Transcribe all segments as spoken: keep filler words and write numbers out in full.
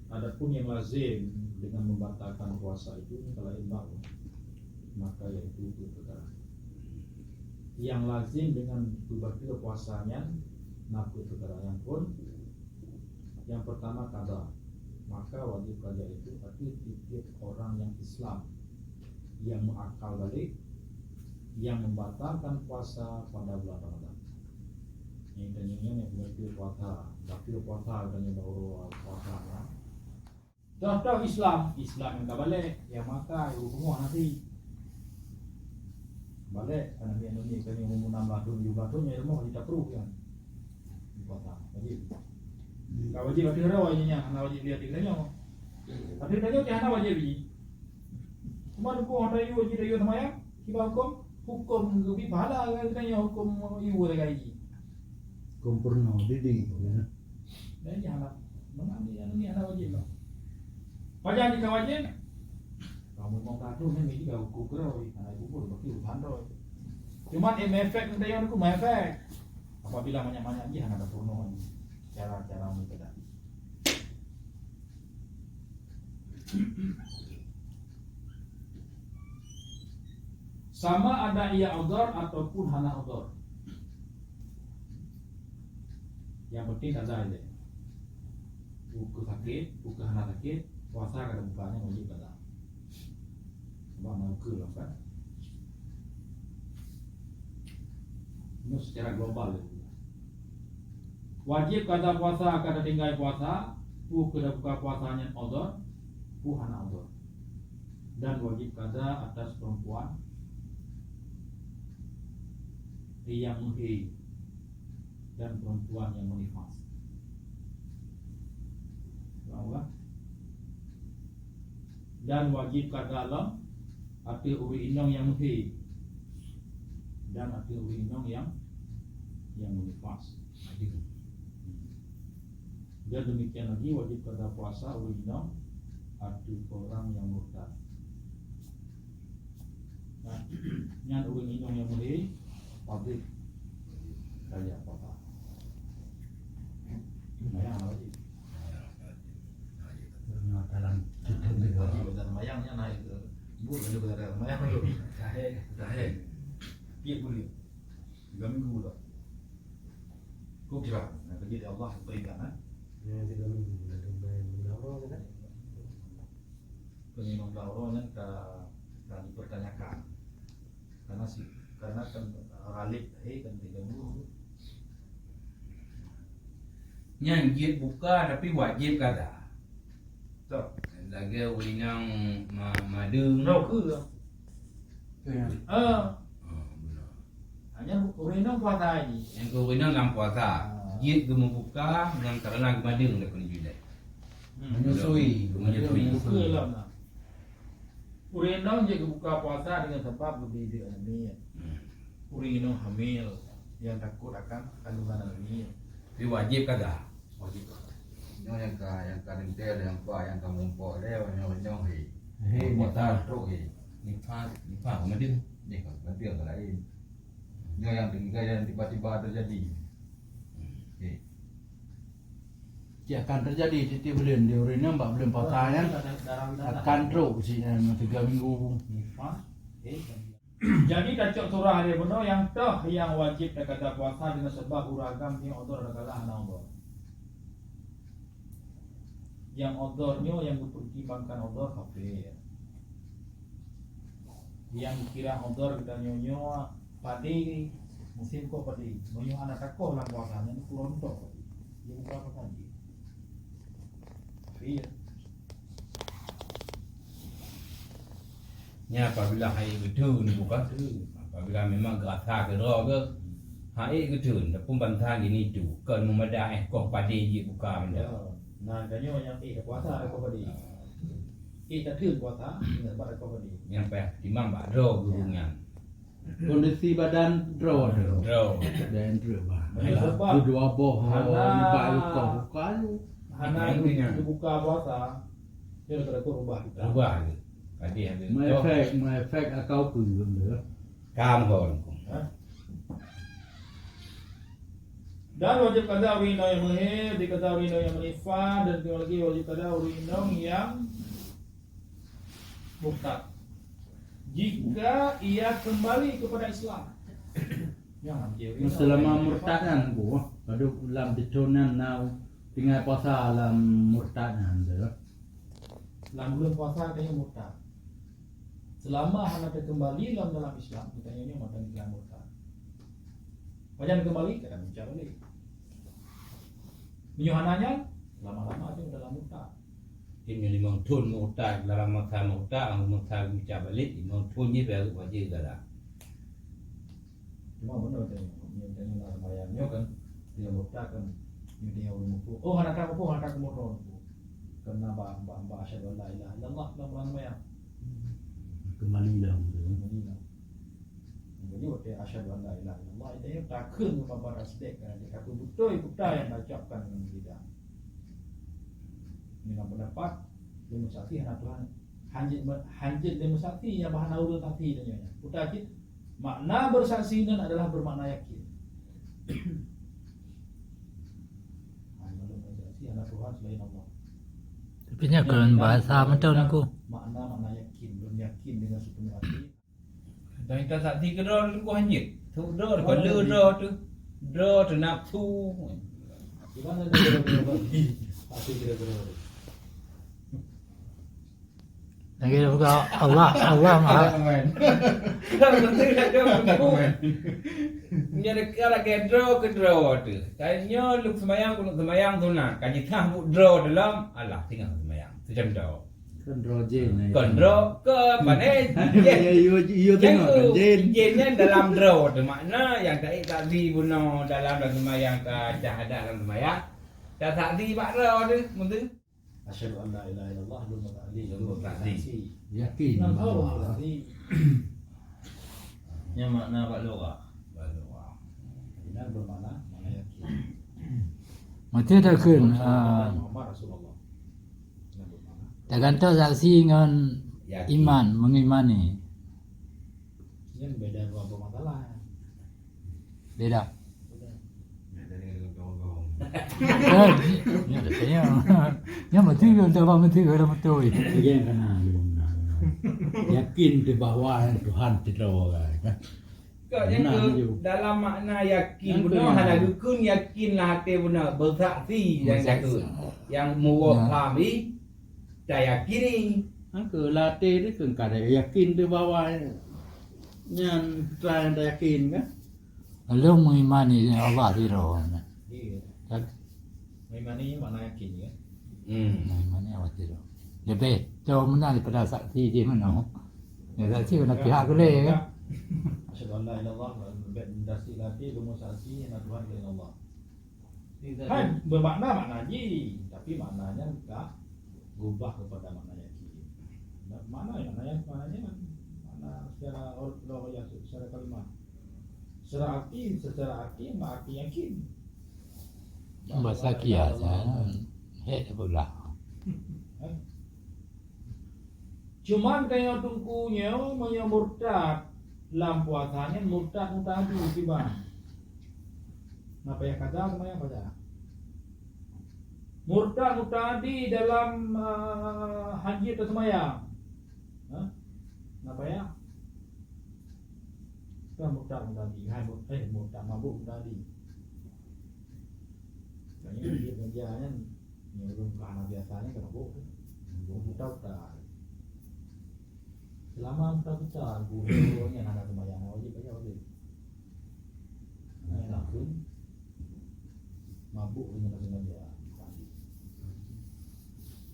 Adapun yang lazim dengan membatalkan puasa itu, kalau imbau, maka yaitu peuet peukara. Yang lazim dengan peubatal puasa nyan na peuet peukara. Nyang phôn, yang pertama qada. Maka wajib qada itu ateueh tiep-tiep orang yang Islam yang meuakal balik, yang membatalkan puasa pada bulan Ramadan. Nyang tanyong nyan nyang peubatal puasa, batal puasa tanyong baru puasa nyan. Contoh Islam, Islam nyang ka balek, nyang makai, rumoh nasi. Balek, aneuk miet-aneuk miet, ka nyoe umur enam belas thôn, tujuh belas thôn, nyang rumoh jitapruh nyan. Di kota, wajib. Ka wajib ateueh droe nyan, hana wajib lé ateueh tanyoe. Ateueh tanyoe cit hana wajib jih. Cuma dukung tayue jih, tayue seumayang, kiban huköm, huköm geubi pahala, ka geutanyoe huköm yue lagèe jih. Huköm peurunoe, diding. Dan nyan hana, memang nyan, nyan hana wajib lah. Pajan jih ka wajib? Kamu mau kadu nyan, jih ka huköm keudroe, hana huköm pun, berarti urusan droe. Cuman, eh, meuefek ngon tayue huköm, meuefek. Apabila manyak-manyak jih hana tapeurunoe cara-cara meukeudeh. Sama ada ia udhur ataupun hana udhur. Yang penting qada aja. Peu kheueh sakét, peu kheueh hana sakét, puasa ka buka nyan wajib qada. Sebab na ukeue lom kan. Ini secara global ya. Wajib qada puasa ka tatinggai puasa, peu kheueh buka puasa nyan udhur, peu hana udhur. Dan wajib qada atas perempuan yang meuhé dan perempuan yang menifas. Ulang-ulang. Dan wajib qada lom ateueh ureueng inong nyang meuhé dan ateueh ureueng inong nyang, nyang menifas. Dan demikian lagi wajib qada puasa ureueng inong ateueh orang yang murtad. Nah, nyan ureueng inong nyang meuhé, wajib. Kaya apa? Mayang wajib. Dalam wajib dan mayang nyan naik ke ibu, lalu ke mayang tu. Zahir. Zahir. Tiap bulan. Tiga minggu dah. Kau kira, nak kerja di Allah berikan, eh? Ya, tiga minggu. Dah sampai berapa kan? Penyembilan uroe nyan ka, ka dipertanyakan. Karena si, karena kan Ghalib, eh, kan tiga puluh. Nyan jeuet buka tapi wajib qada. Betul. Lagèe ureueng inong ma-, madeueng. Nyoe keu. Ah. Ah, benar. Hanya ureueng inong puasa jih. Nyang keu ureueng inong lam puasa. Ah. Jeuet geumeubuka nyan karena geumadeueng dah keuneuk jilai. Hmm. Menyusui. Menyusui. Buka lah, nah. Ureueng inong jeuet geubuka puasa dengan sebab geubri aneuk miet. Hmm. Ureueng inong hamil yang takut akan kandungan aneuk miet. Tapi wajib qada? Wajib qada. Nyoe nyang ka, nyang ka rintel, nyang pa, nyang ka mumpok lé, nyoe, nyoe he. He, mumpok nifas. Trok he. Nifas, nifas, madeueng. Nifas, madeueng ka laén. Nyoe nyang tinggai nyang tiba-tiba terjadi. He. Cit akan terjadi tiep-tiep buleuen di ureueng nyan bak buleuen puasa nyan akan trok si, eh, tiga minggu. Jadi tacok surah lé bunoe nyang toh nyang wajib taqada puasa deungon sabab ureueng agam nyang udhur taqada hana udhur. Nyang udhur nyoe nyang geupeutimbangkan udhur kafir. Nyang kira udhur geutanyoe nyoe padé, musém koh padé. Meunyoe hana takoh lam puasa nyan, kurang tok padé. Dia bukan apa tadi. Kafir. Nya apabila hai geuteun buka tu. Apabila memang geurasa keudroe ke, hai geuteun, tapi bansa gini tu, kon meumada eh koh padé jeuet buka benda. Ya. Nah, tanyoe nyang eh puasa ada koh padé. Eh, tateun puasa, ingat bak ada koh padé. Nyang payah timang bak droe geuh nyan. Kondisi badan droe. Droe. Dan droe bah. Alah, sebab kedua boh, hana, oh, ni bak koh buka tu. Hana. Yang punya. Buka puasa. Dia dah kena rubah kita. Rubah tu. Tadi ada. Mengefek, mengefek akal pun benda. Kam kon. Ha? Dan wajib qada ureueng inong nyang meuhé, wajib qada ureueng inong nyang meunifas, dan lagi wajib qada ureueng inong nyang murtad. Jika ia kembali kepada Islam. Nyan, dia Nah, selama murtad nyan, Bu, padub lam sithon nyan na tinggai puasa lam murtad nyan tu. Lam buleuen puasa tanyoe murtad. Selama hana teukeumbali lam dalam Islam, tanyoe nyoe mantong tinggai murtad. Pajan keumbali? Ka tabucah balek. Meunyoe hana nyan, lama-lama tanyoe dalam murtad. Meunyoe limong thon murtad, dalam masa murtad, masa bucah balek, limong thon nyan baru wajéb gala. Cuma beuna tanyoe, nyoe tanyoe na seumayang nyoe kan, dia murtad kan, nyoe dia ureueng muphom. Oh, hana tamuphom, hana tamuphom. Kan na ba, ba, ba asyhadu an la ilaha illallah lam ureueng seumayang. Keumbali lam tu. Keumbali lam. Meunyoe dia asyhadu an la ilaha illallah, dia takheun ngon babah sidek kan, dia takheun beutôi peue nyang taucapkan ngon lidah. Nyoe na pendapat, lima saksi hana Tuhan. Hanjeuet me-, hanjeuet lé meusaksi nyang bah hana ureueng saksi tanyoe nyan. Peue cit? Makna bersaksi nyan adalah bermakna yakin. Hana ureueng saksi, hana Tuhan selain Allah. Tapi nyan Nyan kon kita bahasa mantong, Teungku. Makna-makna yakin, belum yakin dengan sepenuh hati. Dan kita saksi keudroe Teungku hanjeuet. Tu droe, oh, kalau iya. Droe tu, droe tu nafsu. Gimana tu droe-droe tadi? Saksi keudroe-droe. Lagèe buka Allah, Allah Maha. Nyan dekat lagèe droe keu droe tu. Tanyoe lôn seumayang, lôn seumayang sunat. Ka jisah buet droe dalam, alah, singoh seumayang. Seumayang droe. Kon droe jén, kon droe, ke pandai. Jén. Iya, iya, iya, tengok, kan, jén. Jén nyan dalam droe tu makna nyang taék takzi bunoe dalam, dalam seumayang, ka syahadat dalam seumayang. Tatakzi bak droe tu, meutu. Asyhadu an la ilaha illallah, lôn takzi. Lôn takzi. Yakin. Nang tahu takzi. Nyan makna bak lugha. Bak lugha. Inan bermakna, makna yakin. Maksud takheun, ah, Muhammad Rasulullah. Nyan bermakna. Tagantung saksi ngon yakin. Iman, mengimani. Nyan beda dua permasalahan. Beda. Eh, nyan dah tanya. Nyan mesti dia dah faham mesti dia dah betul. Dia kena, dia kena. Yakin tu bahwa Tuhan tu orang, kan? Kok yang benar ke tu. Dalam makna yakin benar, hana geukheun yakin lah hati benar, bersaksi yang bersaksi. Satu. Yang muwafaq. Ya. Tayakini. Angka latih tu kan kada yakin tu bahwa nyan putra yang tayakin kan? Lalu mengimani Allah sidroe. Iya. Kan? Mengimani makna yakin ya. Hmm. Mengimani Allah sidroe. Lebih tu mana daripada saksi di mana? Ya, saksi kena pihak gule kan? Asyhadu an la ilaha illallah, lebih mendasi latih, ilmu saksi, yang Tuhan selain Allah. Hai, bermakna makna jih, tapi maknanya ka gubah kepada makna yakin. Makna, makna yang, maknanya makna secara or-, lahiriah, secara kalimat. Secara arti, secara arti, arti yakin. Bahasa kiasan, hek pula. Hai. Cuman tanyoe Teungku nyoe, meunyoe murtad lam puasa nyan murtad muta'addi kiban. Na payah kada seumayang pajan. Murtad muta'addi dalam, ah, hanjeuet teuseumayang. Ha? Na payah? Kan murtad muta'addi, hai mur-, eh, murtad mabuk muta'addi. Maknanya dia kerja nyan, nyan ureueng ka hana biasa nyan ka mabuk. Mabuk buta-buta. Selama buta-buta, guru nyan hana seumayang, wajib pajan wajib. Nyan langsung mabuk nyan ka sengaja.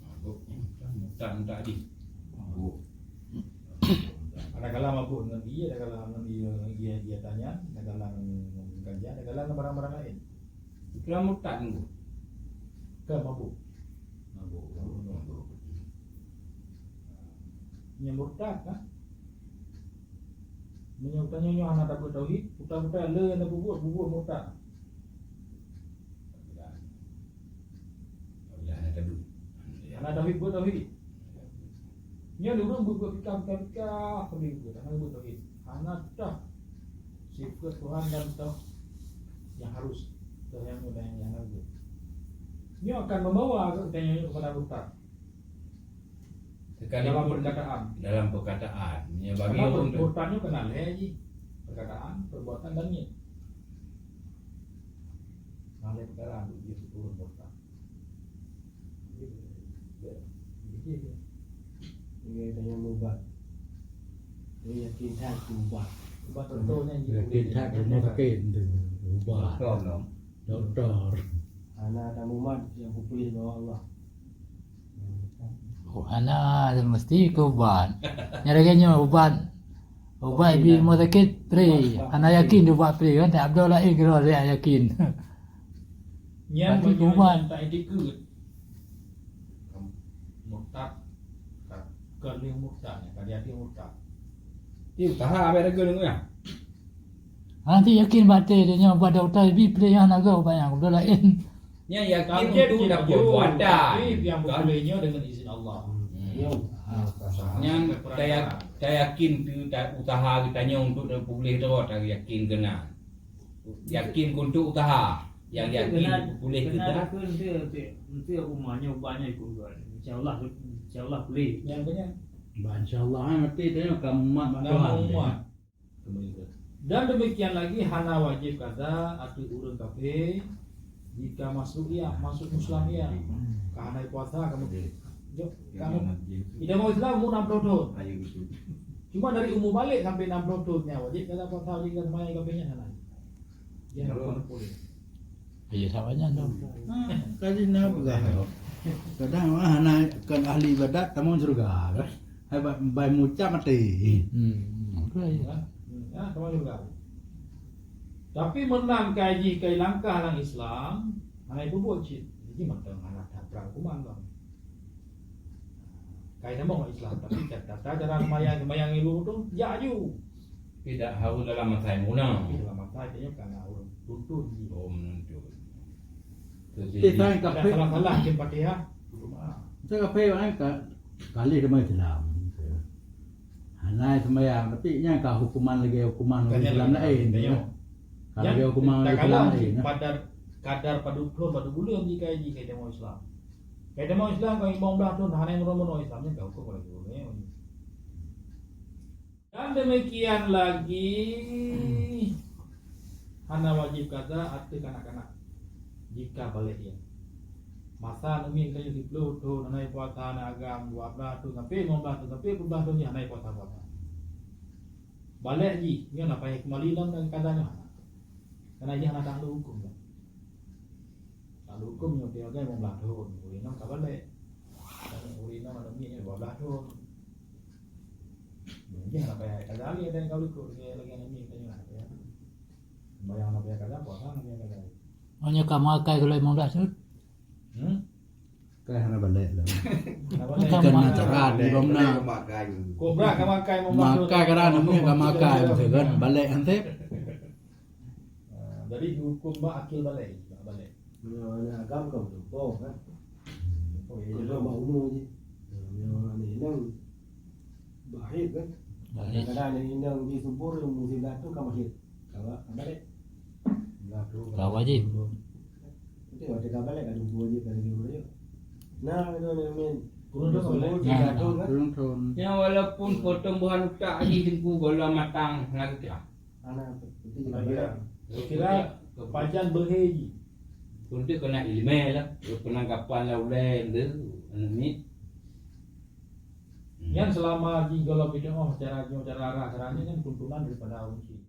Mabuk, murtad muta'addi. Mabuk. Ada kala mabuk ngon ie, ada kala ngon ie, ie, ie tanyan, ada kala ngon ganja, ada kala ngon barang-barang laén. Itulah murtad tu. Kan mabuk. Mabuk, mabuk, mabuk. Nyan murtad kan? Meunyoe tanyoe nyoe hana tabeuet tauhid, buta-buta le nyang peubuet, peubuet murtad. Hana tauhid, buet tauhid. Nyoe ureueng buet-buet fika, fika, fika, hana buet tauhid. Hana teuh sifeut Tuhan dan teuh nyang harus. Nyang mudah nyang lagèe nyoe akan membawa geutanyoe kepada murtad. Sekalipun dalam perkataan. Dalam perkataan. Ya, bagi karena orang tu, murtad nyoe keunan lhèe jih. Perkataan, perbuatan dan niet. Nah, lhèe perkara tu jih ureueng murtad. Jadi, tanyoe meubat. Jadi, yakin that meubat. Ubat beutôi nyan jih. Yakin that rumah sakit tu. Ubat. Doktor, no. Doktor. Hana ada mumat nyang peupuléh bak Allah. Oh, hana, mesti keu ubat. Nyang lagèe nyoe ubat. Ubat di rumah sakit free. Hana yakin ubat free kan? Tak ada lain kira dia yakin. Nyan berarti meunyoe ubat. Nyan tak itikeuet. Murtad, ka, ka lheueh murtad, ka jadi murtad. Ih, usaha abang ada guna. Nanti yakin baté dia nyoe bak doktor bi pilih yang naga banyak udah lain. Nyan yakin untuk dapat perbuatan. Tapi yang boleh nyoe dengan izin Allah. Hmm. Nyan saya, saya yakin tu ta-, usaha geutanyoe untuk boleh tu, tak yakin kena. Yakin untuk usaha. Yang yakin boleh kena. Kena untuk, untuk, untuk umat nyoe, ubat nyoe ikut geuh. Insya Allah, insya Allah boleh. Yang banyak. Bah, insya Allah, eh, mati tu, ya, kamu umat, mak Tuhan. Umat. Dan demikian lagi hana wajib kada ateueh ureueng kafé jika masuk ia, masuk Islam ia. Ka hana puasa kamu. Jok, kamu. Di agama Islam umur enam puluh tahun. Cuma dari umur balek sampai enam puluh tahun nyan wajib kada puasa, wajib kada seumayang, kafé nyan hana. Iya, sama nyan tu. Ha, kali na peugah. Kadang ah, hana kon ahli ibadat, tamong syurga. Hai ba-, bai mucam maté. Hmm. Ya, ya, tamong syurga. Tapi meunan kai jih kai langkah lam Islam, hana ibubuet cit. Jadi mantong hana that hukuman tu. Kai tamong Islam, tapi cara, cara seumayang, seumayang ibu tu, jak aju. Tidak harus dalam masa yang muna. Tapi dalam masa itu kan ureueng tuntut jih. Oh, menuntut. Jadi, tidak salah-salah baca Fatihah. Saya kafé kan ka-, kali sama Islam. Hana seumayang, tapi nyan ka hukuman lagèe hukuman ureueng Islam lain, ya. Ka lagèe hukuman ureueng Islam lain, ya. Kadar, kadar padub thon, padub buleuen jih kai jih kai tamong Islam. Kai tamong Islam, kai limong blah thon, hana meunoe-meunoe Islam, nyan ka huköm lagèe ureueng lain. Dan demikian lagi, hana wajib kada ateueh kanak-kanak jika balek ia. Masa neumiet tanyoe siplôh thon, hana puasa, hana agam, dua blah thon, sampai lima blah thon, sampai dua puluh blah thon, hana puasa-puasa. Balek jih, nyoe na payah keumbali lom dan kada nyoe hana. Karena jih hana taklok huköm dah. Taklok huköm nyoe tinggal lima blah thon, ureueng inong ka balek. Dan ureueng inong aneuk miet nyoe dua blah thon. Nyoe jih hana payah kada lé, ada yang ka likot lagi, lagi aneuk miet tanyoe hana payah. Sembahyang hana payah kada, puasa hana payah kada. Oh, nyoe ka makai gula lima blah thon? Hmm? Kai hana balek lah. Hana balek. Bukan na cara di bang na. Kobra ka makai, makai kada, namanya ka makai, betul kan? Balek hansip. Ah, jadi huköm bak akil balek, bak balek. Nyoe aneuk agam kan tumpông kan. Tumpông, ya, kalau bak umu jih. Nyoe aneuk inong bak hib kan. Bak hib. Kadang-kadang aneuk inong jih subur, musim datu ka mahir. Ka ba-, ka balek. Ka wajib. Betul, watèe ka balek ka tumpông jih, ka lagèe ureueng. Nah, itu aneuk min. Kurun thon. Nah, datu kan. Kurun thon. Nyan walaupun pertumbuhan utak jih teungku gohlom matang, hana geukira. Hana, penting kita bilang. Kira pajan beuhe jih. Untuk kena ilmu lah, penangkapan lah ulèe tu, aneuk miet. Hmm. Nyan selama jih gohlom pidong cara nyoe, cara arah, cara nyoe kan tuntunan daripada ureueng chik.